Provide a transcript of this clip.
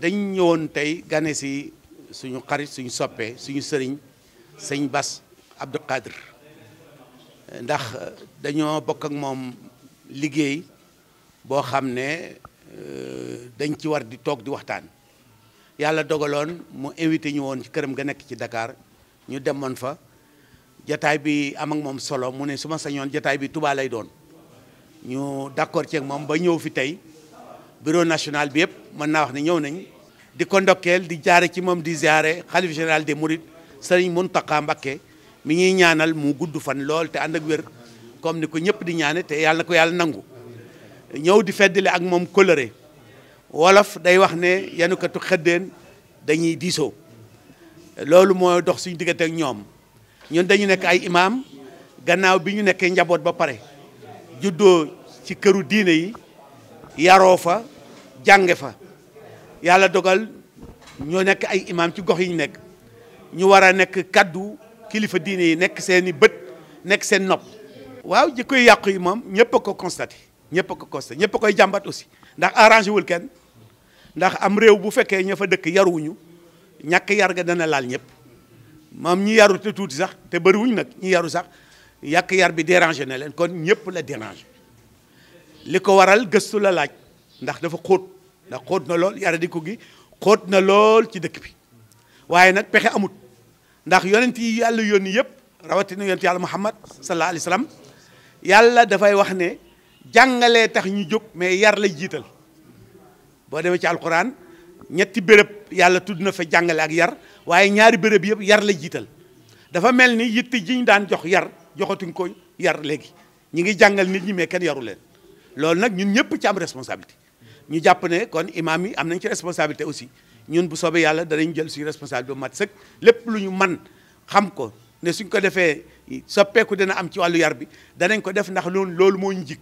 dañ ñëwoon tey gane si suñu xarit suñu soppee suñu sëriñ sëñ Bass Abdou Khadre ndax dañoo bokk ak moom liggéey boo xam ne dañ ci war di toog di waxtaan yàlla dogaloon mu invité ñu woon ci këram ga nekk ci Dakar ñu demoon fa jataay bi am ak moom solo mu ne su ma sañoon jataay bi Touba lay doon ñu d'accord ci ak moom ba ñëw fi tey bureau national bi yëpp mën naa wax ne ñëw nañ di ko ndokkeel di jaare ci moom di ziare xalif général des Mourides Serigne Mountakha Mbacké mi ñuy ñaanal mu gudd fan lool te ànd ak wér comme ni ko ñëpp di ñaane te yàlla na ko yàlla nangu ñëw di feddale ak moom kóllëre wolof day wax ne yanukatu xëddeen dañuy diisoo loolu moo dox suñu diggante ak ñoom ñun dañu nekk ay imam gannaaw bi ñu nekkee njaboot ba pare juddoo ci këru diine yi yaroo fa jànge fa yàlla dogal ñoo nekk ay imam ci gox yi ñu nekk ñu war a nekk kaddu kilifa diine yi nekk seeni bët nekk seen nopp waaw jikko yàqu yi moom ñëpp a ko constaté ñëpp a ko constaté ñëpp a koy jàmbat aussi ndax arrangé wul kenn ndax am réew bu fekkee ña fa dëkk yaruwuñu ñàkk yar ga dana laal ñëpp moom ñi yaru te tuuti sax te bëriwuñ nag ñi yaru sax yàq yar bi dérangé na leen kon ñëpp la dérangé li ko waral gëstu la laaj ndax dafa xóot ndax xóot na lool yara di ko gi xóot na lool ci dëkk bi waaye nag pexe amut ndax yonent yi yàlla yónni yëpp rawatina yonent yàlla Muhammad sallallahu alayhi wa sallam yàlla dafay wax ne jàngalee tax ñu jóg mais yar lay jiital boo demee ci alquran ñetti béréb yàlla tudd na fa jàngale ak yar waaye ñaari béréb yëpp yar lay jiital dafa mel ni yitte ji ñu daan jox yar joxatuñ ko yar léegi ñi ngi jàngal nit ñi mais kenn yaru leen loolu nag ñun ñëpp ci am responsabilité ñu jàpp ne kon imam yi am nañ ci responsabilité aussi ñun bu soobee yàlla danañ jël suñu responsabilité bu mat sëkk lépp lu ñu man xam ko ne suñ ko defee soppeeku dina am ci wàllu yar bi danañ ko def ndax loolu moo ñu jik